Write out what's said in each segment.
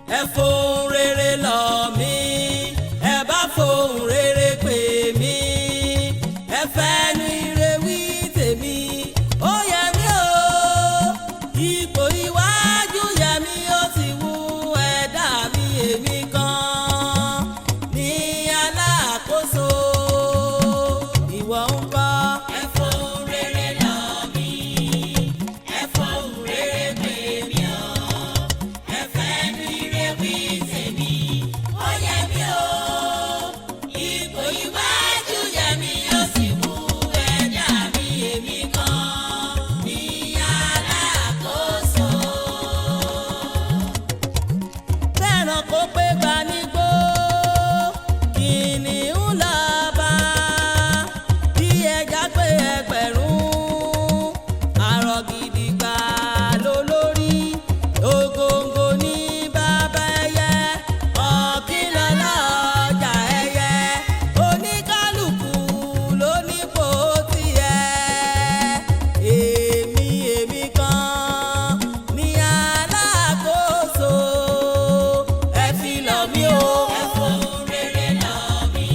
Ẹ fohùn rere lọ̀ mí, ẹ bá fohùn rere pè mí, ẹ fẹ́nu ire wí tèmi. Ó yẹ mí o, ipò iwájú yẹ mí, ó sì wù ẹ̀dá mi. Èmi kan ní alákòóso, ìwọ ń kọ́? Ẹ fohùn rere lọ̀ mí, ẹ fohùn rere pè mí o, ẹ fẹ́nu ire wí tèmi. Ó yẹ mí o, ipò iwájú yẹ mí, ó sì wù ẹ̀dá mi. Èmi kan ní alákòóso. Bẹ́ẹ̀ràn kó pé gba nígbó, kìnìún lọ́ba. Bí ẹja pé ẹgbẹ̀rún, àrọ̀ gidigba lólórí. Ògòǹgò ní bàbá ẹyẹ, ọ̀kìnlọ́lá ọjà ẹyẹ. Oníkálukú ló nípò tiẹ̀. Èmi kan ní alákòóso, ẹ fi lọ̀ mí o. Ẹ fohùn rere lọ̀ mí,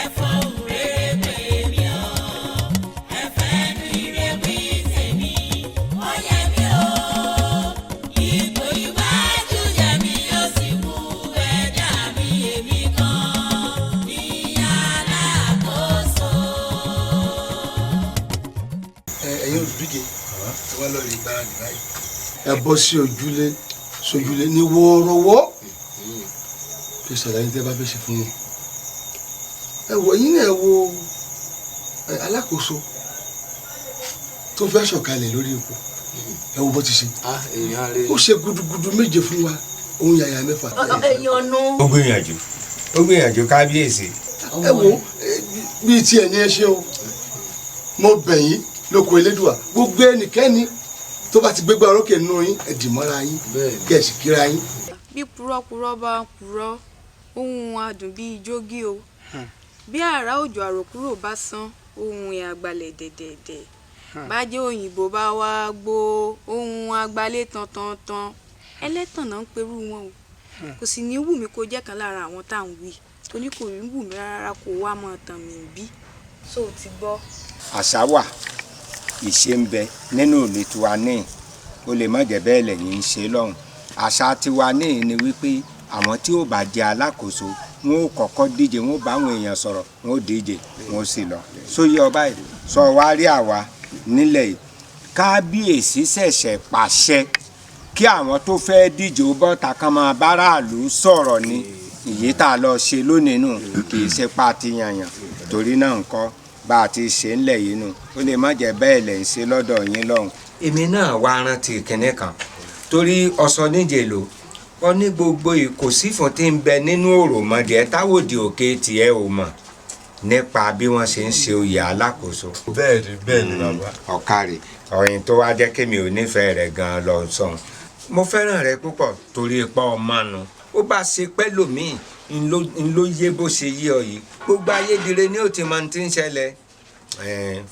ẹ fohùn rere pè mí o, ẹ fẹ́nu ire wí tèmi. Ó yẹ mí o, ipò iwájú yẹ mí, ó sì wù ẹ̀dá mi. Èmi kan ní alákòóso. Ẹ̀yin olùdíje, ẹ wá lọ rí gbáradì báyìí. Ẹ bọ́ sí ojúlé sojúlé ní wọ́ọ́rọ́wọ́, kí ṣàlàyé tẹ́ bá fẹ́ ṣe fún wọn. Ẹ wọ yín náà, ẹ wo alákòóso tó fẹ́ sọ̀kalẹ̀ lórí ipò, ẹ wo bó ti ṣe. Ó ṣe gudugudu méje fún wa, òun yàyà mẹ́fà. Èèyàn nu. Ó gbìyànjú, ó gbìyànjú, kábíyèsí. Ẹ wo, bíi tiẹ̀ ní ẹ ṣe o. Mo bẹ̀ yín lóko elédùà, gbogbo ẹnikẹ́ni tó bá ti gbégbá orókè nínú yín, ẹ dì mọ́ra yín, kẹ́ ẹ sì kíra yín. Bí purọ́purọ́ bá ń purọ́, ohun adùn bíi jógí o. Bí àrá òjò àròkúrò bá sán, ohun ẹ̀ àgbàlẹ̀ dẹ̀dẹ̀dẹ̀. Bájẹ́ òyìnbó bá wá gbó, ohun àgbálẹ̀ tantantan. Ẹlẹ́tàn náà ń perú wọn o. Kò sì ní wù mí kó jẹ́ kan lára àwọn tá à ń wí, torí kò ní wù mí rárá kó wá mọ́ tàn mí bí so ti gbọ́. Àṣà wà, ìṣe ń bẹ nínú ìlú tiwa ní. Ó lè má jẹ́ bẹ́ẹ̀ lẹ́yìn ń ṣe lọ́hùn. Àṣà tiwa ní ni wípé àwọn tí ó bá jẹ alákòóso, wọn ó kọ́kọ́ díje, wọn ó bá àwọn èèyàn sọ̀rọ̀, wọn ó díje, wọn ó sì lọ sóyè ọba yìí. Sọ wá rí àwa nílẹ̀ yìí, kábíyèsí ṣẹ̀ṣẹ̀ pàṣẹ kí àwọn tó fẹ́ díje ó bọ́ta kán máa báráàlú sọ̀rọ̀ ni. Ìyí tá a lọ ṣe lónìí nù, kì í ṣe pa ti yànyàn. Torí náà ńkọ́, bá a ti ṣe ńlẹ̀ yìí nù, ó lè má jẹ́ bẹ́ẹ̀ lẹ̀ ń ṣe lọ́dọ̀ yín lọ́hùn. Èmi náà wá rántí kinní kan, torí ọsọ níjẹ̀ lò ọ ní gbogbo ìkòsífún tí ń bẹ nínú òròmọdìẹ táwòdì òkè tiẹ̀ ò mọ̀ nípa bí wọ́n ṣe ń ṣe oyè alákòóso. Bẹ́ẹ̀ni, bẹ́ẹ̀ni, bàbá. Ọ̀kàrè, ọ̀yìn tó wá jẹ́ kémi ò nífẹ̀ẹ́ rẹ̀ gan-an lọ sọ̀hún. Mo fẹ́ràn rẹ púpọ̀ torí ipa ọmọ nu. Ó bá ṣe pẹ́ lòmíì ń ló yé bó ṣe yé ọ yìí, gbogbo ayédire ni ó ti mọ ti ń ṣẹlẹ̀.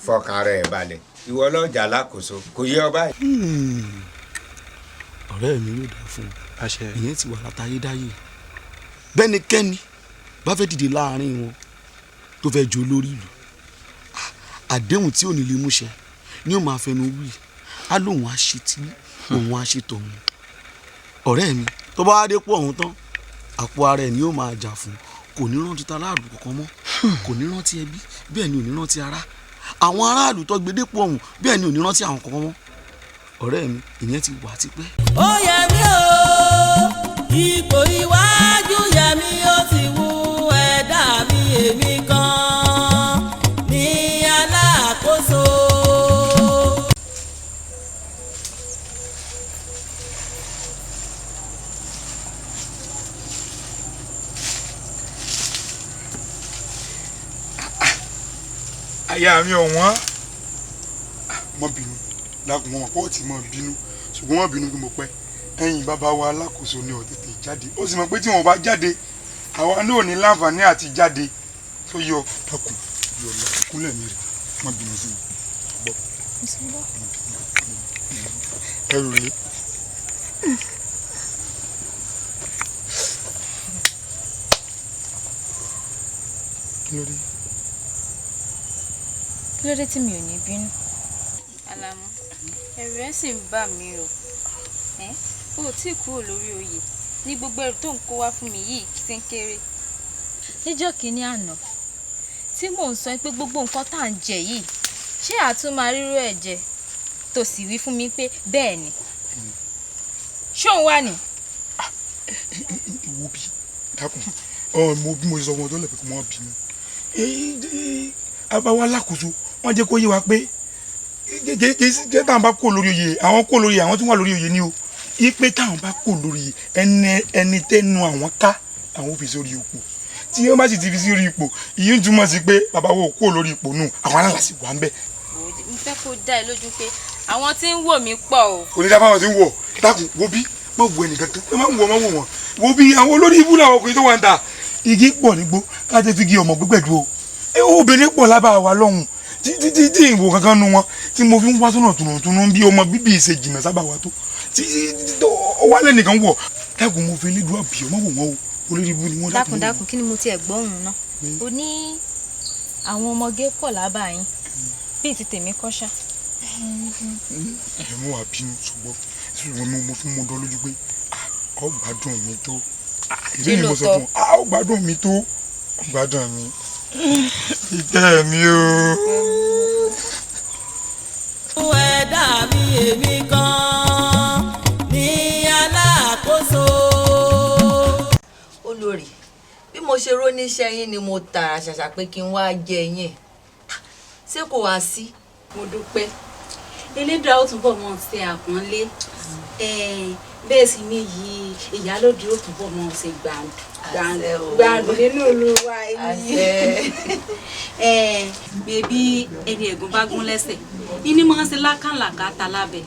Fọkàn rẹ̀ balẹ̀, ìwọ lọ́jà alákòóso, kò yé ọ báyìí. Ọ̀rẹ́ mi, yóò dáa fún un. Ìyẹn ti wà látayédáyé. Bẹ́nikẹ́ni bá fẹ́ dìde láàrin wọn tó fẹ́ jọ lórí ìlú, àdéhùn tí ò ní lè múṣẹ ni ó máa fẹnu wí. Á lóun á ṣe tí òun á ṣe tòun. Ọ̀rẹ́ mi, tó bá wá dé pọ̀ ọ̀hún tán, àpò ara ẹ̀ ni ó máa jà fún. Kò ní rántí taráàlú kankan mọ́, kò ní rántí ẹbí, bẹ́ẹ̀ ni ò ní rántí ará. Àwọn aráàlú tó gbé dépò ọ̀hún, bẹ́ẹ̀ ni ò ní rántí àwọn kankan mọ́. Ọ̀rẹ́ mi, ìyẹn ti wà tipẹ́. Ó yẹ mí o, ipò iwájú yẹ mí, ó sì wù ẹ̀dá mi. Èmi kan ní alákòóso. Aya mi ọ̀wọ́n, mọ́ bínú, dákun. Mọ́ pọ́ tí mọ́ bínú, ṣùgbọ́n mọ́ bínú kí mo pẹ́. Ẹ̀yin bàbá wa alákòóso ni ò tètè jáde. Ó sì mọ̀ pé tí wọ́n bá jáde, àwa náà ò ní láǹfààní àti jáde tó yọ. Dákun, yọ lọ kúnlẹ̀ mi rè, mọ́ bínú sí mi gbọ́ ẹrù rèé. Kí ló dé? Kí ló dé tí mi ò ní bínú? Àlàmú, ẹ̀rù ẹ̀ sì ń bà mí o. O ò tí ì kúrò lórí oyè ní gbogbo ẹrù tó ń kó wá fún mi yìí ti ń kéré. Níjọ́ kìíní àná tí mò ń sọ pé gbogbo nǹkan tá à ń jẹ yìí ṣé àtún máa rírú ẹ̀ jẹ, tó sì wí fún mi pé bẹ́ẹ̀ ni. Ṣé òun wà ní? Ìwọ bí dákun mo bí mo sọ wọn tó lè pé kó mọ́ bínú. Àbáwá alákòóso wọ́n jẹ́ kó yé wa pé jẹ́ táwọn bá kó lórí oyè, àwọn kó lórí àwọn tí wọ́n wà lórí oyè ni o, ipe táwọn bá kó lórí ẹni tẹ́nu àwọn ká àwọn ò fi sórí ipò, tí wọ́n bá sì ti fi sórí ipò ìyí ń túmọ̀ sí pé bàbá wo kó lórí ipò nù, àwọn aláǹlà sì wà ń bẹ̀. Mo fẹ́ kó dá ẹ lójú pé àwọn tí ń wò mí pọ̀ o. Kò ní dá fáwọn tí ń wò, dákun wo bí má wo ẹnìkan kan, má wò má wò wọn, wo bí àwọn olórí ibú làwọn ọkùnrin tó wà ń ta igi pọ̀ nígbó kájẹ́ fi igi ọmọ gbígbẹ̀dú o, obìnrin pọ̀ lábàá wa lọ́hùn tí tí ìwò kankan nu wọn tí mo fi ń wá sọ́nà tùnùtùnú bí ọmọ bíbí ìṣe jìnnà sábà wa tó tí wà lẹ́nìkan wọ̀, dákun mo fi lédùá bì ọ́ má wò wọ́n o, olórí ibú ni wọ́n. Dákun dákun, kí ni mo tiẹ̀ gbọ́ òun náà? O ní àwọn ọmọge pọ̀ lábàá yín bíi ti tèmi kọ́ṣá. Ẹ mú wa bínú, ṣùgbọ́n mo fi mú dán lójú pé ọ gbádùn mi tó, ìbí mi mo sọ fún ọ, ọ gbádùn mi tó, ọ gbádùn mi, ìtẹ́ mi o. Ẹ̀dá mi èmi kan ní alákòóso. Olórí, bí mo ṣe róníṣẹ́ yín ni mo tààrà ṣàṣà pé kí n wá jẹ yín, ṣé kò wá sí? Mo dúpẹ́, Elédùà ó túbọ̀ mọ̀ ṣe àpọ́nlé, bẹ́ẹ̀ sì ni yìí ìyálóde ó túbọ̀ mọ̀ ṣe gbàǹdù nínú Olúwa yìí. Bèbí ẹni ẹ̀gún bá gún lẹ́sẹ̀ ìní máa ń ṣe lákàlàkà ta lábẹ́,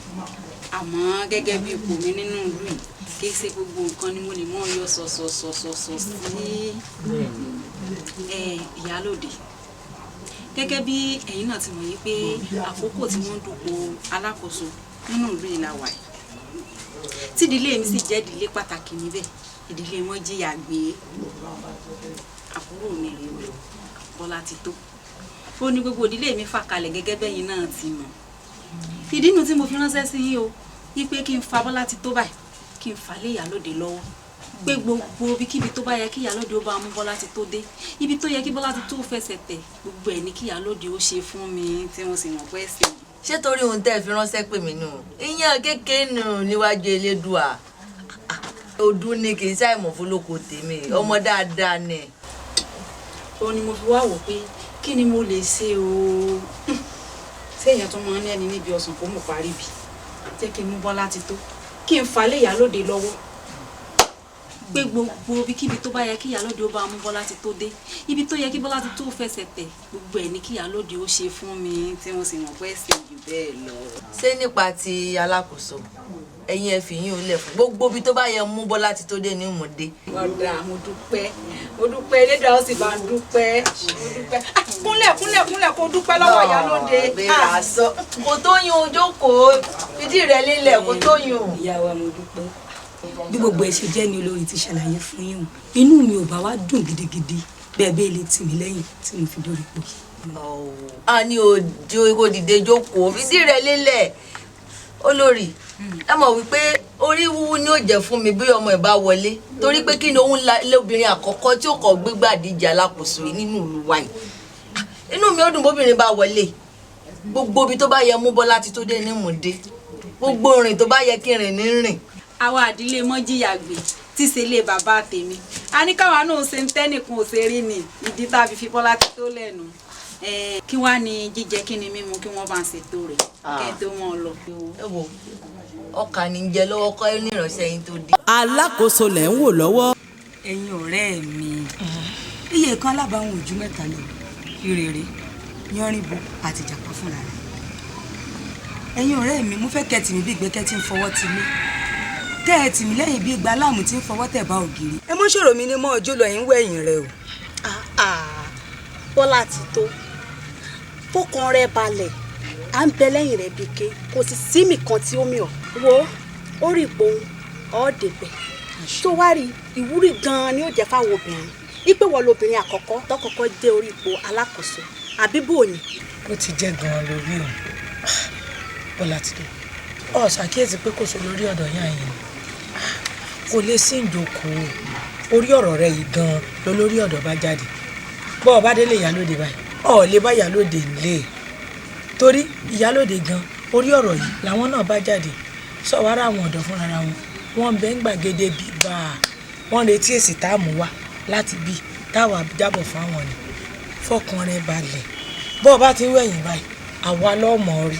àmọ́ gẹ́gẹ́ bí ipò mi nínú ìlú yìí kì í ṣe gbogbo nǹkan ni mo lè mọ̀ yọ sọ̀sọ̀sọ̀sọ̀ sí ìyálóde. Gẹ́gẹ́ bí ẹ̀yin náà ti mọ̀ yìí pé àkókò tí wọ́n ń dupò alákòóso nínú ìlú yìí la wà yìí, tí ìdílé mi sì jẹ́ ìdílé pàtàkì níbẹ̀, ìdílé wọn jìyà gbé àbúrò mi rèé Bọ́lá ti tó, ó ní gbogbo ìdílé mi fà kalẹ̀ gẹ́gẹ́ bẹ́yìn náà ti mọ̀. Ìdí nu tí mo fi ránṣẹ́ sí yín o, wípé kí n fa Bọ́lá ti tó báyìí, kí n fà lé ìyálóde lọ́wọ́, pé gbogbo ibikíbi tó bá yẹ kí ìyálóde ó bá mú Bọ́lá ti tó dé, ibi tó yẹ kí Bọ́lá ti tó fẹsẹ̀ tẹ̀, gbogbo ẹ̀ ní kí ìyálóde ó ṣe fún mi tí mo sì mọ̀ pé sí. Ṣé torí ohun tẹ́ ẹ fi ránṣẹ́ pè mí nù? Iyán kékeré nù níwájú Elédùà, ọdún ni kì í ṣàìmọ̀ fọlọ́kọ tèmi, ọmọ dáadáa ni. Ó ní mo fi wá wò pé kí ni mo lè ṣe o, ṣé èèyàn tó máa ń ní ẹni níbi ọ̀sán kó mọ̀ parí bì, jẹ́ kí n mú Bọ́lá ti tó, kí n fà lé ìyálóde lọ́wọ́, pé gbogbo ibikíbi tó bá yẹ kí ìyálóde ó bá mú Bọ́lá ti tó dé, ibi tó yẹ kí Bọ́lá ti tó fẹsẹ̀ tẹ̀, gbogbo ẹ̀ ní kí ìyálóde ó ṣe fún mi tí mo sì mọ̀ pé ṣe jù bẹ́ẹ̀ lọ. Ṣé nípa ti alákòóso ẹ̀yin ẹ fi yín ò lẹ̀ fún gbogbo ibi tó bá yẹ mú Bọ́lá ti tó dé ní mú dé. Ọ̀dà mo dúpẹ́, mo dúpẹ́, Elédùà ó sì bá ń dúpẹ́, mo dúpẹ́. Kúnlẹ̀ kúnlẹ̀ kúnlẹ̀ kó dúpẹ́ lọ́wọ́ ìyálóde. Bẹ́ẹ̀ sọ kò tó yún ojókòó fìdí rẹ̀ lélẹ̀ kò tó yún. Ìyá wa mo dúpẹ́, bí gbogbo ẹ ṣe jẹ́ ni olórí ti ṣàlàyé fún yín o, inú mi ò bá wá dùn gidigidi bẹ́ẹ̀ bẹ́ẹ̀ lè tì mí lẹ́yìn tí mo fi dórí ipò yìí. A ní ojú kò dìde jókòó fìdí rẹ̀ lélẹ̀. Olórí, ẹ mọ̀ wípé orí wúwú ni ó jẹ́ fún mi bí ọmọ ẹ̀ bá wọlé, torí pé kí ni òun lóbìnrin àkọ́kọ́ tí ó kọ́ gbégbá díje alákòóso yìí nínú ìlú wa yìí. Inú mi ó dùn bóbìnrin bá wọlé, gbogbo ibi tó bá yẹ mú Bọ́lá ti tó dé ní mú dé, gbogbo rìn tó bá yẹ kí rìn ní rìn. Àwa àdílé mọ́ jìyà gbé tí ṣe ilé bàbá tèmi, a ní káwa náà ṣe ń tẹ́nìkan ò ṣe rí ni ìdí tá a fi fi Bọ́lá ti tó lẹ́nu. Kí wàá ní jíjẹ kí ni mímu kí wọ́n bá ń ṣètò rẹ̀ kẹ́ ẹ tó mọ́ ọ lọ. Ẹ wo ọkà ní jẹ lọ́wọ́ kọ́ ní ìránṣẹ́ yín tó dé. Alákòóso lẹ̀ ń wò lọ́wọ́. Ẹ̀yin ọ̀rẹ́ mi, iye kan alábàáhùn ojú mẹ́ta lọ, ìrèrè, yánrìnbó àti ìjàpá fúnra rẹ̀. Ẹ̀yin ọ̀rẹ́ mi, mo fẹ́ kẹ́ tì mí bí ìgbẹ́kẹ́ tí ń fọwọ́ ti mí, kẹ́ ẹ tì mí lẹ́yìn bí ìgbà láàmú tí ń fọwọ́ tẹ̀ bá ògiri. Ẹ mọ́ ṣòro mi ní mọ́ ọjọ́ lọ ẹ̀yìn wẹ̀yìn rẹ o. Bọ́lá ti tó, fọkàn rẹ balẹ̀, à ń bẹ lẹ́yìn rẹ̀ bíke, kò sì sí mi kan tí ó mi ọ̀ wo orí ipò ọ̀ débẹ̀ tó wá rí ìwúrí gan-an ni ó jẹ́ fáwọn obìnrin Ipe wọ́n lobìnrin àkọ́kọ́ tó kọ́kọ́ dé orí ipò alákòóso àbí bò ní. Ó ti jẹ́ gan-an lórí o, Bọ́lá ti dé. Ọ ṣàkíyèsí pé kò sọ lórí ọ̀dọ̀ yẹn yẹn kò lè sí ìjókòó orí ọ̀rọ̀ rẹ yìí gan-an lọ lórí ọ̀dọ̀ bá jáde. Bọ́ ọ bá délé ìyálóde báyìí, ọ lè bá ìyálóde nílé, torí ìyálóde gan orí ọ̀rọ̀ yìí làwọn náà bá jáde. Sọ̀wárà àwọn ọ̀dọ́ fúnra wọn, wọ́n bẹ́ ń gbàgede bíbá, wọ́n retí èsì tá a mú wá láti bí táwa jábọ̀ fáwọn ni. Fọkàn rẹ balẹ̀, bọ́ ọ bá ti ń wẹ̀yìn báyìí àwa lọ́mọ rí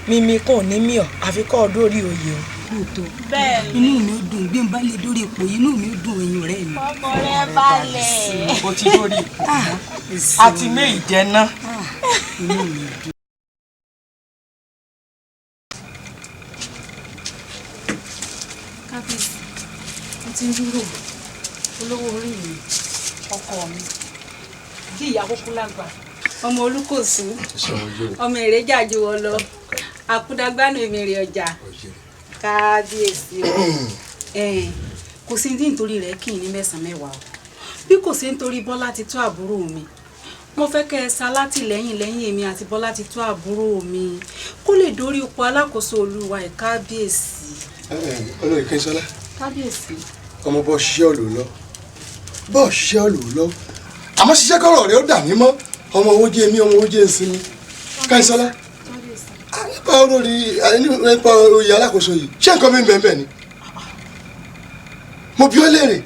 mímí kàn ní mí ọ àfi kọ́ ọ dórí oyè o. Lóòótọ́ inú mi ò dùn bí n bá lè dórí ipò inú mi ò dùn ẹ̀yin ọ̀rẹ́ mi. Ọkọ rẹ balẹ̀. O ti dórí ipò àti mé ìjẹ náà. Inú mi ò dùn. Kábíyèsí, mo ti ń dúró olówó orí mi, ọkọ mi, kí ìyá kúkú lágbà, ọmọ olúkòsù, ọmọ èrèjà ju wọn lọ, àkúdagbánu èmèrè ọjà. Kábíyèsí o, kò sí ní nítorí rẹ̀ kí n ní mẹ́sàn-án mẹ́wàá o, bí kò sí nítorí Bọ́lá ti tó àbúrò mi. Mo fẹ́ kẹ́ ẹ sa látìlẹ́yìn lẹ́yìn èmi àti Bọ́lá ti tó àbúrò mi kó lè dórí ipò alákòóso olúwa ẹ̀. Kábíyèsí. Olóyè Kẹ́sọ́lá. Kábíyèsí. Ọmọ bọ́ ṣiṣẹ́ òlò lọ, bọ́ ṣiṣẹ́ òlò lọ, àmọ́ ṣiṣẹ́ kọ́rọ̀ rẹ̀ ó dà mí mọ́. Ọmọ owó jẹ́ mi, ọmọ owó jẹ́ ìsinmi. Kẹ́sọ́lá, nípa olórí nípa oyè alákòóso yìí, ṣé nǹkan mi bẹ́ẹ̀ bẹ́ẹ̀ ni mo bí ó léèrè.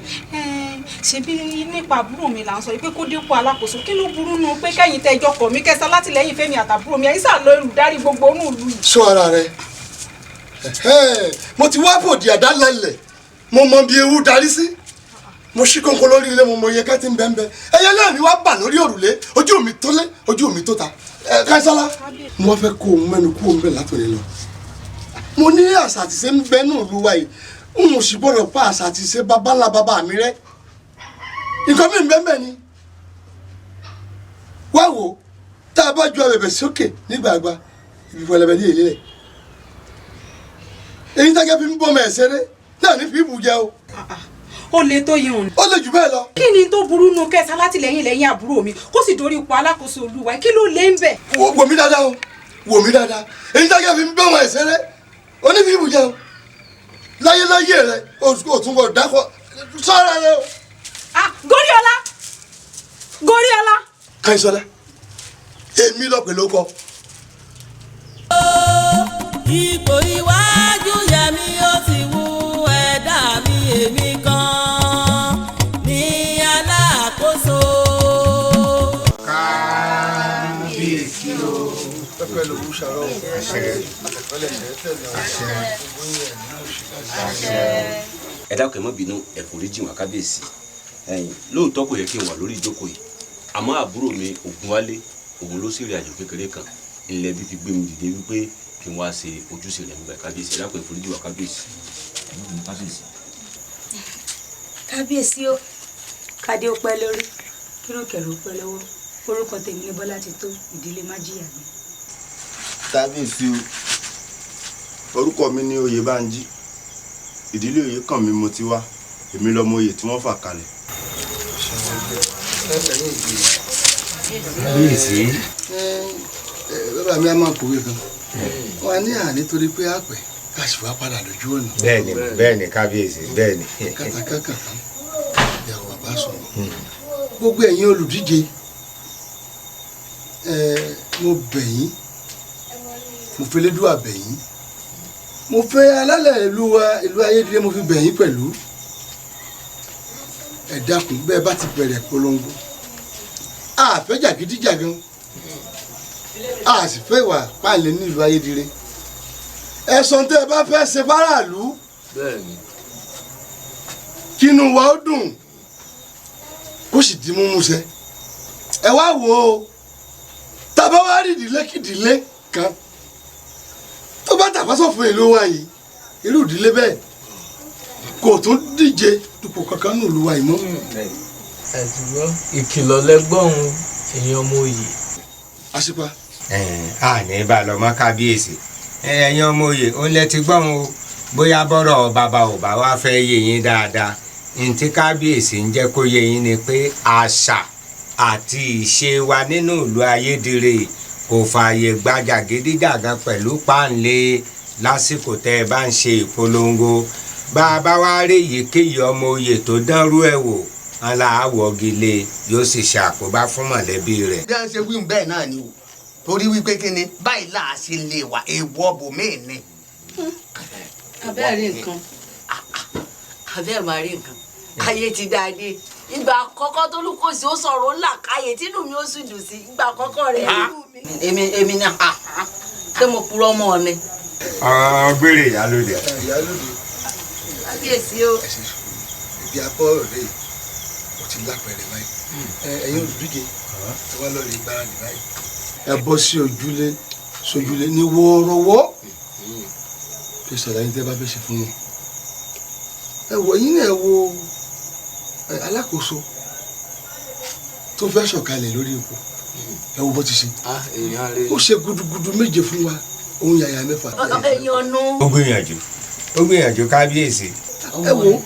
Ṣebí nípa àbúrò mi là ń sọ pé kó dépò alákòóso, kí ló burú nu pé kẹ́yìn tẹ́ ẹjọ́ kọ̀ mí kẹsà látìlẹ́yìn fẹ́mi àtàbúrò mi, ẹ̀yin sà lọ olùdarí gbogbo inú ìlú yìí. Sọ ara rẹ, mo ti wá bòdì àdá lálẹ́, mo mọ bí ewu darí sí, mo ṣí kónkó lórí ilé, mo mọ iye ká ti ń bẹ́ẹ̀ bẹ́ẹ̀, ẹyẹ lẹ́ẹ̀mí wá bà lórí òrùlé, ojú mi tó lé ojú mi tó ta. Káísọ́lá, mo fẹ́ kó o mẹ́nu kó o ń bẹ̀ látòlé lọ. Mo ní àṣà àti ṣe ń bẹ ní ìlú wa yìí, n ò sì gbọ́dọ̀ pa àṣà àti ṣe bàbá ńlá bàbá mi rẹ́. Nǹkan mi ń bẹ́ẹ̀ bẹ́ẹ̀ ni. Wá wò, tá a bá ju abẹ̀bẹ̀ sókè nígbàgbà, ibi pẹlẹbẹ ní èlé rẹ̀. Èyí tágẹ́ fi ń bọ́ ọmọ ẹ̀ ṣeré náà ní fi ibù jẹ o. Ó le tó yẹn òun. Ó le jù bẹ́ẹ̀ lọ. Kí ni tó burú nu kẹsà látìlẹ́yìn lẹ́yìn àbúrò mi kó sì dórí ipò alákòóso olúwa, kí ló lé ń bẹ̀. Wò mí dáadáa o, wò mí dáadáa. Èyí tágẹ́ fi ń bẹ́ wọn ẹ̀sẹ̀ rẹ onífi ibù jẹ o. Láyéláyé rẹ o tún bọ̀ dákọ̀ sọ́ra rẹ o. Goriola, Goriola. Káyísọ́lá, èmi lọ pẹ̀lú ọkọ. Ipò iwájú yẹ mi ó ti wú ẹ̀dá mi, èmi kan ní alákòóso. Kábíyèsí o. Pẹ́pẹ́ ló wú ṣàrọ̀ o. Àṣẹ. Àtẹ̀pẹ́lẹ̀ ṣẹ̀ tẹ̀lé o. Àṣẹ. Gbogbo yẹn ní òṣèlú. Àṣẹ. Ẹ dákun, ẹ má bínú, ẹ foríjì wá kábíyèsí. Ẹ̀yin lóòótọ́ kò yẹ kí n wà lórí ìjókòó yìí, àmọ́ àbúrò mi Ògúnwálé òun ló sì rìn àjò kékeré kan ilẹ̀ bí fi gbé mi dìde wípé kí n wá ṣe ojúṣe rẹ̀ nígbà. Kábíyèsí, ẹ dákun, ẹ foríjì wá kábíyèsí. Kábíyèsí. Kábíyèsí o, kádé ó pẹ́ lórí, kíròkèrò ó pẹ́ lọ́wọ́. Orúkọ tèmi ni Bọ́lá ti tó, ìdílé Májìyàgbé. Kábíyèsí o, orúkọ mi ni Oyèbánjí, ìdílé Oyèkànmí mo ti wá, èmi lọmọ oyè tí wọ́n fà kalẹ̀. Kábíyèsí. Bàbá mi a máa kọ̀wé kan, wọn ní à nítorí pé àpẹ ká sì wá padà lójú ọ̀nà. Bẹ́ẹ̀ni bẹ́ẹ̀ni kábíyèsí, bẹ́ẹ̀ni. Kàtàkàkà ìyàwó bàbá sọ̀rọ̀. Gbogbo ẹ̀yin olùdíje, mo bẹ̀ yín, mo fẹ́ lédùá bẹ̀ yín, mo fẹ́ alálẹ̀ ìlú wa ìlú Ayédèrè mo fi bẹ̀ yín pẹ̀lú. Ẹ dákun, bẹ́ẹ̀ bá ti bẹ̀rẹ̀ polongo, a fẹ́ jàgídíjàgan, a sì fẹ́ ìwà páàlẹ́ nílùú Ayédèrè. Ẹ̀sùn tẹ́ ẹ bá fẹ́ ṣe fáráàlú, kínú wa ó dùn kó sì di múmú ṣẹ. Ẹ wá wò ó, tàbá wá rí ìdílé kìdílé kan tó bá tàbá sọ̀fún ìlú wa yìí, irú ìdílé bẹ́ẹ̀ kò tún díje dupò kankan ní ìlú wa yìí mọ́. Ẹ ti gbọ́ ìkìlọ̀ lẹ́gbọ̀n èèyàn ọmọ òye. Àṣìpa. A ní bá lọ mọ́ kábíyèsí. Ẹ̀yin ọmọ òye ó lẹ ti gbọ́n o, bóyá bọ́rọ̀ bàbá ò bá wá fẹ́ yé yín dáadáa, Ntí kábíyèsí ń jẹ́ kó yé yín ni pé àṣà àti ìṣe wa nínú ìlú Ayédire kò fààyè gba jàgídíjàgan pẹ̀lú páńlé lásìkò tẹ́ ẹ bá ń ṣe ìpolongo. Bá a bá wá rí èyíkéyìí ọmọ oyè tó dánrú ẹ̀ wò, ńlá àwọ̀gilé yóò sì ṣàkóbá fún mọ̀lẹ́bí rẹ̀. Bí wọ́n ṣe wí bẹ́ẹ̀ náà ni o, torí wípé kí ni báyìí là á ṣe lè wà èèwọ̀ bòmíì ni. Abẹ́ẹ̀ rí nǹkan, abẹ́ẹ̀ máa rí nǹkan, ayé ti dáadé. Ìgbà àkọ́kọ́ tó Lúkòsí ó sọ̀rọ̀ ńlá káyé tínú mi ó sì dùn sí ìgbà àkọ́kọ́ rẹ̀. Èmi ni ṣé mo purọ́ mọ́ ọ ni. Gbére ìyálóde. Ìyálóde. Kábíyèsí o. Ibi abọ́ rèé o ti lápẹ̀rẹ̀ báyìí. Ẹ̀yin olùdíje, ẹ wá lọ́ọ́ rí gbáradì báyìí. Ẹ bọ́ sí ojúlé sojúlé ní wọ́ọ́rọ́wọ́ kí ṣàlàyé tẹ́ bá fẹ́ ṣe fún wọn. Ẹ wọ yín náà, ẹ wo alákòóso tó fẹ́ sọ̀kalẹ̀ lórí ipò, ẹ wo bó ti ṣe. Ó ṣe gudugudu méje fún wa, òun yàyà mẹ́fà. Èèyàn nu. Ó gbìyànjú, ó gbìyànjú kábíyèsí. Ẹ wo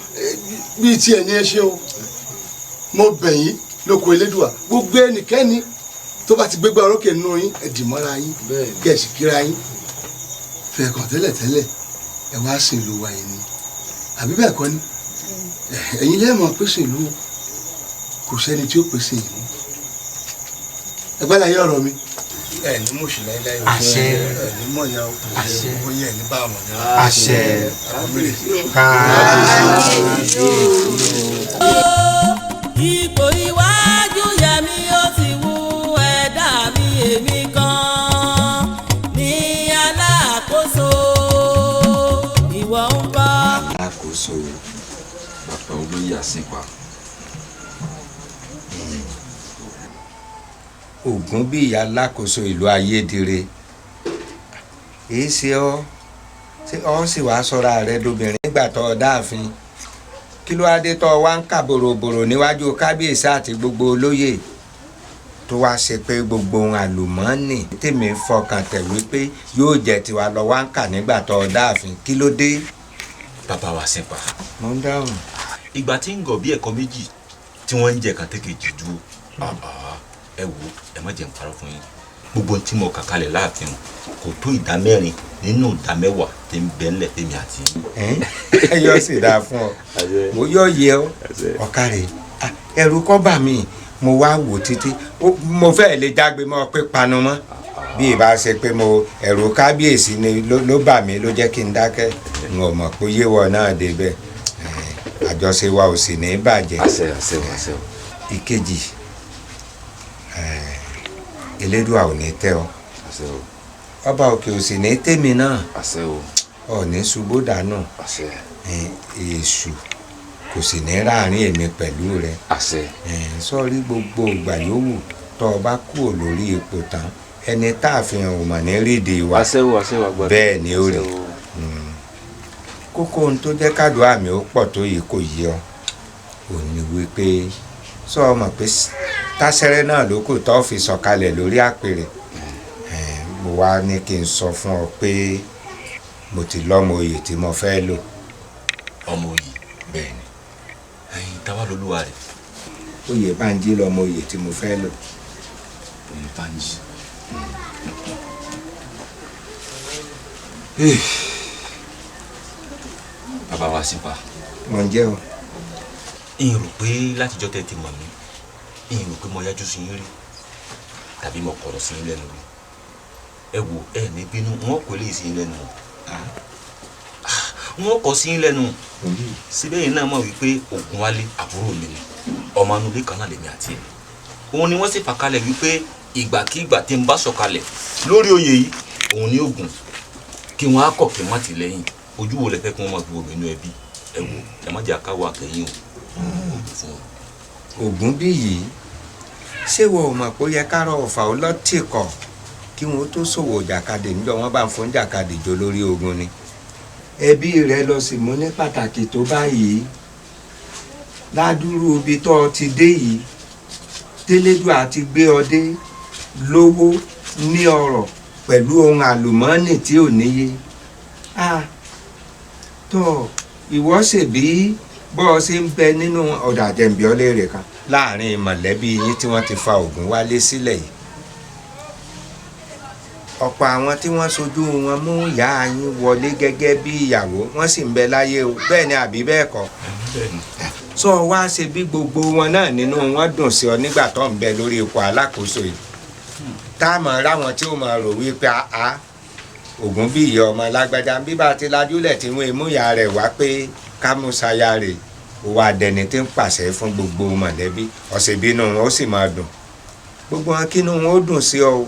bíi tiẹ̀ ní ẹ ṣe o, mo bẹ̀ yín lóko Elédùà, gbogbo ẹnikẹ́ni tó bá ti gbégbá orókè nínú yín, ẹ dì mọ́ra yín kí ẹ sì kíra yín fẹ̀ẹ̀kàn tẹ́lẹ̀tẹ́lẹ̀. Ẹ wá sí ìlú wa yìí ni, àbí bẹ́ẹ̀ kọ́ ni? Ẹ̀yin lẹ́ẹ̀mọ̀ pèsè ìlú, kò sẹ́ni tí ó pèsè ìlú. Ẹ gbọ́dọ̀ ayé ọ̀rọ̀ mi. Ẹ ní mọ̀ṣù láíláí o. Àṣẹ. Ẹ ní mọ̀yà o. Àṣẹ. Bóyá ẹ ní bá àwọn ọ̀nà. Àṣẹ. Kábíyèsí. Ipò iwájú yẹmi ó ti wú ẹ̀dá mi, èmi kan ní alákòóso ìwọ ń kọ́. Alákòóso bàbá olóyè Àsìnpá. Ògúnbíyì alákòóso ìlú Ayédire, èé ṣe ọ́ ṣé ọ́ sì wá sọ́ra rẹ dobìnrin nígbà tó o dáàfin? Kí ló wá dé tó o wá ń kà bòròbòrò níwájú kábíyèsí àti gbogbo olóyè, tó wá ṣe pé gbogbo ohun àlùmọ́ọ́nì tèmi fọkàn tẹ̀ wípé yóò jẹ́ tiwa lọ wá ń kà nígbà tó o dáàfin? Kí ló dé? Bàbá wa Àsìnpá. Mo ń dáhùn. Ìgbà tí ń gọ̀ bí ẹ̀kọ́ méjì tí wọ́n ń jẹ kàtẹ́kejì dúró, ẹ wò, ẹ má jẹ́ n parọ́ fún yín, gbogbo tí mo kà kalẹ̀ láàfin kò tó ìdá mẹ́rin nínú ìdá mẹ́wàá tí ń bẹ ńlẹ̀ tèmi àti yín. Ẹ yóò sì dáa fún ọ, mo yóò yẹ ọ ọ̀kàrẹ̀. Ẹ̀rù kọ́ bà mí, mo wá wò títí mo fẹ́ lè jágbe mọ́ pé panu mọ́, bí ìbá ṣe pé mo ẹ̀rù kábíyèsí ni ló bà mí ló jẹ́ kí n dákẹ́. N ò mọ̀ pé yéwọ náà débẹ̀, àjọṣe wa ò sì ní bàjẹ́. Àṣẹ àṣẹ àṣẹ. Ìkejì, Elédùà ò ní tẹ́ ọ, ọba òkè ò sì ní tèmi náà, ò ní ṣubú dànù, èṣù kò sì ní ráàrin èmi pẹ̀lú rẹ. Sọ́ọ́rí gbogbo ìgbà yòówù tó o bá kúrò lórí ipò tán, ẹni tá a fi hàn ò mọ̀ ní rídìí wa. Bẹ́ẹ̀ ni ó rí. Kókó ohun tó jẹ́ kádùá mi ó pọ̀ tó yìí kò yí ọ ò ní wípé sọ ọ mọ̀ pé tásẹ́rẹ́ náà ló kù tó fi sọ̀kalẹ̀ lórí àpèrè. Mo wá ní kí n sọ fún ọ pé mo ti lọ́mọ oyè tí mo fẹ́ lò. Ọmọ oyè? Bẹ́ẹ̀ ni. Ẹyin táwa lolúwa rẹ̀? Oyèbánjí lọ́mọ oyè tí mo fẹ́ lò. Oyèbánjí. Bàbá wa Àsìnpá. Mo ń jẹ́ o. N rò pé látijọ́ tẹ́ ti mọ̀ mí, n rò pé mo yájú sí yín rí tàbí mo kọ̀rọ̀ sí yín lẹ́nu rí. Ẹ wò, ẹ ní bínú, wọn kò lè sí yín lẹ́nu, wọn kọ sí yín lẹ́nu. Síbẹ̀ yìí náà mọ̀ wípé Ògúnwálé àbúrò mi ni, ọmọ anulé kan náà lèmi àti ẹ̀. Òun ni wọ́n sì fà kalẹ̀ wípé ìgbàkigbà tí n bá sọ̀kalẹ̀ lórí oyè yìí, òun ni Ògùn kí wọ́n á kọ̀ kí wọ́n ti lẹ́yìn. Ojú wo lẹ fẹ́ kí wọ́n máa fi wò mí inú ẹbí? Ẹ wò, ẹ má jẹ́ àkáwọ́ àkẹ́yìn o. Ògúnbíyì, ṣé wo mọ̀ pé ó yẹ kárọ̀ ọ̀fà ọlọ́tìkọ̀ kí wọ́n tó ṣòwò jàkadì níjọ́ wọ́n bá ń fún jàkadì jọ lórí ogun ni? Ẹbí rẹ lọ sì mú ní pàtàkì tó báyìí ládùúrú ibi tó o ti dé yìí, tẹ́lẹ́dùà ti gbé ọ dé lówó ní ọrọ̀ pẹ̀lú ohun àlùmọ́ọ́nì tí ò níye. Tó ìwọ ṣèbí Bó o ṣe ń bẹ nínú ọ̀dà àjẹǹbí ọlẹ́rẹ̀ kan láàrin mọ̀lẹ́bí yín tí wọ́n ti fa Ògúnwálé sílẹ̀ yìí, ọ̀pọ̀ àwọn tí wọ́n sojú wọn mú ìyá yín wọlé gẹ́gẹ́ bí ìyàwó, wọ́n sì ń bẹ láyé o. Bẹ́ẹ̀ ni àbí bẹ́ẹ̀ kọ́? Sọ wá ṣe bí gbogbo wọn náà nínú wọn dùn sí ọ nígbà tó ń bẹ lórí ipò alákòóso yìí, tá a mọ̀ ráwọn tí ó máa rò wípé a Ògún bí ìyá ọmọ lágbájá bí bá ti lajúlẹ̀ tí wọ́n mú ìyá rẹ̀ wá pé kámúsáyà rè ó wá dẹni tí ń pàṣẹ fún gbogbo mọ̀lẹ́bí ọ̀sẹ̀ bínú wọn ó sì máa dùn, gbogbo wọn kínú wọn ó dùn sí ọ.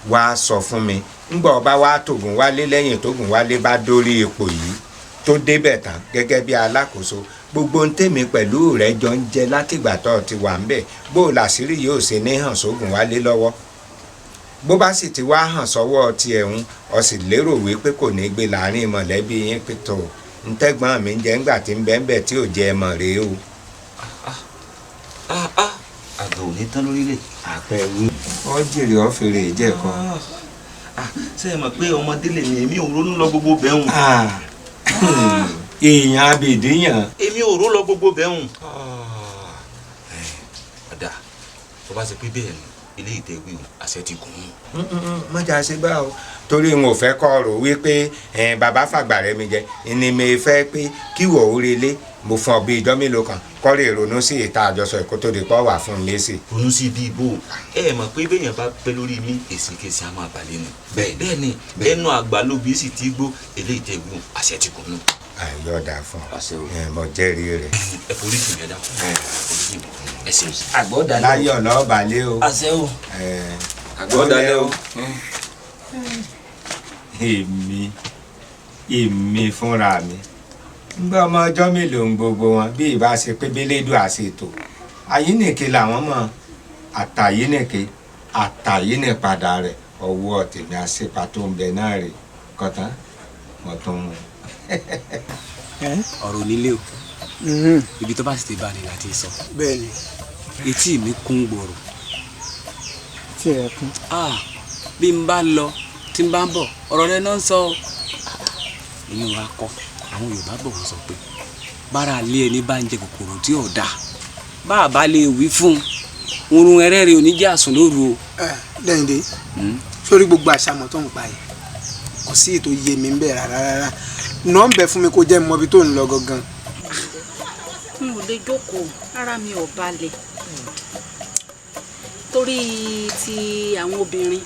Wá sọ fún mi, ńgbà ọba wa tògùn wálé lẹ́yìn tógùn wálé bá dórí ipò yìí tó débẹ̀ tán gẹ́gẹ́ bí alákòóso, gbogbo ń tèmi pẹ̀lú rẹ̀ jọ ń jẹ látìgbà tó ti wà ńbẹ̀, bó o làṣírí yóò ṣe ní hàn sógùn wálé lọ́wọ́? Bó bá sì ti wá hàn sọ́wọ́ tiẹ̀ ń ọ sì lérò wípé kò ní gbé láàrin mọ̀lẹ́bí yín pé tó ntẹ́gbọ́n mi ń jẹ ńgbà tí ń bẹ́ ń bẹ̀ tí ò jẹ mọ̀ rèé o. Àgbà ò ní tán lórílẹ̀. Àpẹẹrẹ ọ jèrè ọ fèrè ìjẹkọ. Ṣé ẹ mọ̀ pé ọmọdé lè ní èmi ò ronú lọ gbogbo bẹ́hùn. Èèyàn abèdéyàn. Èmi ò ró lọ gbogbo bẹ́hùn. Ọ̀dà tó bá ṣe pé bẹ́ẹ̀ ni ilé ìtẹ̀wé o, àṣẹ ti gùn ún. Mọ̀jà ṣe bá o, torí n ò fẹ́ kọ́ rò wípé bàbá fàgbà rẹ mi jẹ ni mi fẹ́ pé kí wò ó relé mo fún ọ bí ijọ́ mélòó kan kọ́ lè ronú sí ìta àjọsọ ìkó tó di pọ́ wà fún un lésì. Ronú sí ibi ìbò ẹ mọ̀ pé béèyàn bá pẹ́ lórí mi èsìkèsì á máa balẹ̀ nù. Bẹ́ẹ̀ ni ẹnu àgbà lóbi sì ti gbó ilé ìtẹ̀wé o, àṣẹ ti gùn ún. Àyọ̀dà fún ọ, mo jẹ́rìí rẹ̀. Ẹ forí jì mí, ẹ dákun, ẹ forí jì mí, ẹ ṣeun. Àgbọ̀dàlẹ̀ o. Láyọ̀ lọ́ọ́ balẹ̀ o. Àṣẹ o. Àgbọ̀dàlẹ̀ o. Èmi fúnra mi ngbọ́ ọmọ ọjọ́ mélòó ń gbogbo wọn bí ìbá ṣe pé bílédùn àṣetò àyínìke làwọn mọ̀ àtàyínìke àtàyínìpadà rẹ̀ ọwọ́ tèmi àṣepa tó ń bẹ náà rè kọ́tán mọ́ tó ń mú. Ọ̀rọ̀ onílé o, ibi tó bá sì ti bá ni láti sọ. Bẹ́ẹ̀ni. Etí mi kún gbòòrò. Tí ẹ kún. Bí n bá lọ tí n bá ń bọ̀ ọ̀rọ̀ rẹ náà ń sọ. Ìyẹn wàá kọ́ àwọn Yorùbá bọ̀ wọ́n sọ pé bára lé ẹni bá ń jẹ kòkòrò tí ò dáa bá a bá lè wí fún un oorun ẹrẹ́rẹ́ ò ní jẹ́ àsùn lóru o. Dẹ́yìndé, sórí gbogbo àṣàmọ̀ tó ń pa yìí kò sí ètò iye mi ń bẹ̀ rárá rárá nà ń bẹ fún mi kó jẹ́ mọ ibi tó ń lọ gangan. N ò lè jókòó, ara mi ò balẹ̀ torí ti àwọn obìnrin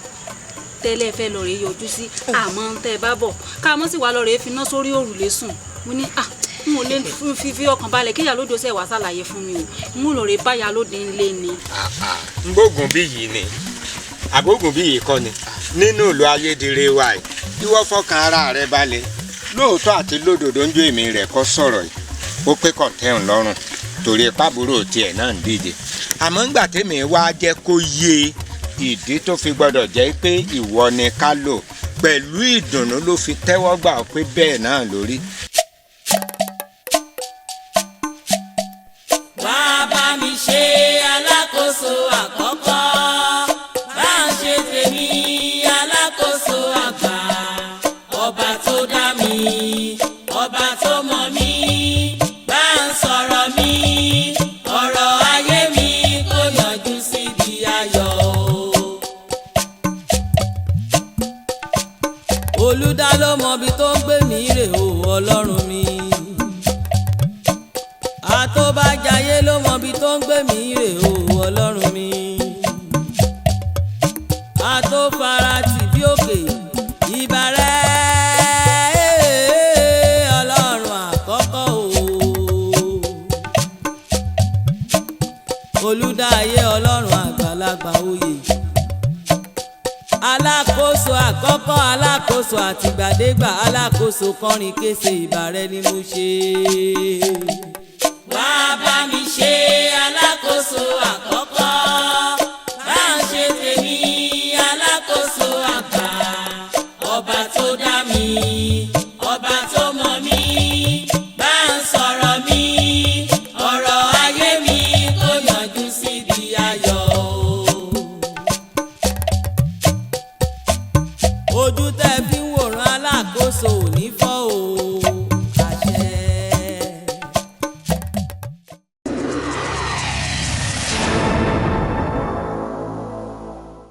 tẹ́lẹ̀ fẹ́ lọ rèé yọjú sí àmọ́ tẹ́ ẹ bá bọ̀ ká mọ́ sì wá lọ rèé finá sórí òrùlé sùn. Mo ní à n ò lè fi ọkàn balẹ̀ kí ìyálóde ṣe wá ṣàlàyé fún mi o, n ò lọ rèé bá ìyálóde ńlé ni. N gbógun bí yìí ni àbógun bí yìí kọ́ ni nínú ìlú ayédèrè wa yìí ìwọ fọkàn ara rẹ balẹ̀ lóòótọ́ àti lódodo ń jó èmi rẹ̀ kọ́ sọ̀rọ̀ yìí ó pé kọ̀ tẹ́hùn lọ́rùn torí pàbúrò tiẹ̀ náà ń díje àmọ́ ńgbà tèmi wá jẹ́ kó yé ìdí tó fi gbọ́dọ̀ jẹ́ pé ìwọ ni ká lò pẹ̀lú ìdùnnú ló fi tẹ́wọ́ gbà ọ́ pé bẹ́ẹ̀ náà lórí. Wá bá mi ṣe alákòóso àkọ́kọ́, bá ń ṣe tèmi alákòóso àgbà, ọba tó dá mi, ọba tó mọ̀ mí, bá ń sọ̀rọ̀ mi, ọ̀rọ̀ ayé mi kò yọjú síbi ayọ̀ o. Olúdá ló mọ ibi tó ń gbé mi rè o, Ọlọ́run mi. Àtọ́bàjáyé ló mọ ibi tó ń gbé mi rè o, Ọlọ́run mi. Àtọ́faratì bí òkè ìbàrẹ̀ Ọlọ́run àkọ́kọ́ o. Olúdáyé Ọlọ́run àgbàlagbà oyè. Alákòóso àkọ́kọ́, alákòóso àtìgbàdégbà, alákòóso kọrin kése ìbàrẹ̀ ni mo ṣe. Wá bá mi ṣe alákòóso àkọ́kọ́, bá ń ṣe tèmi alákòóso àgbà, ọba tó dá mi,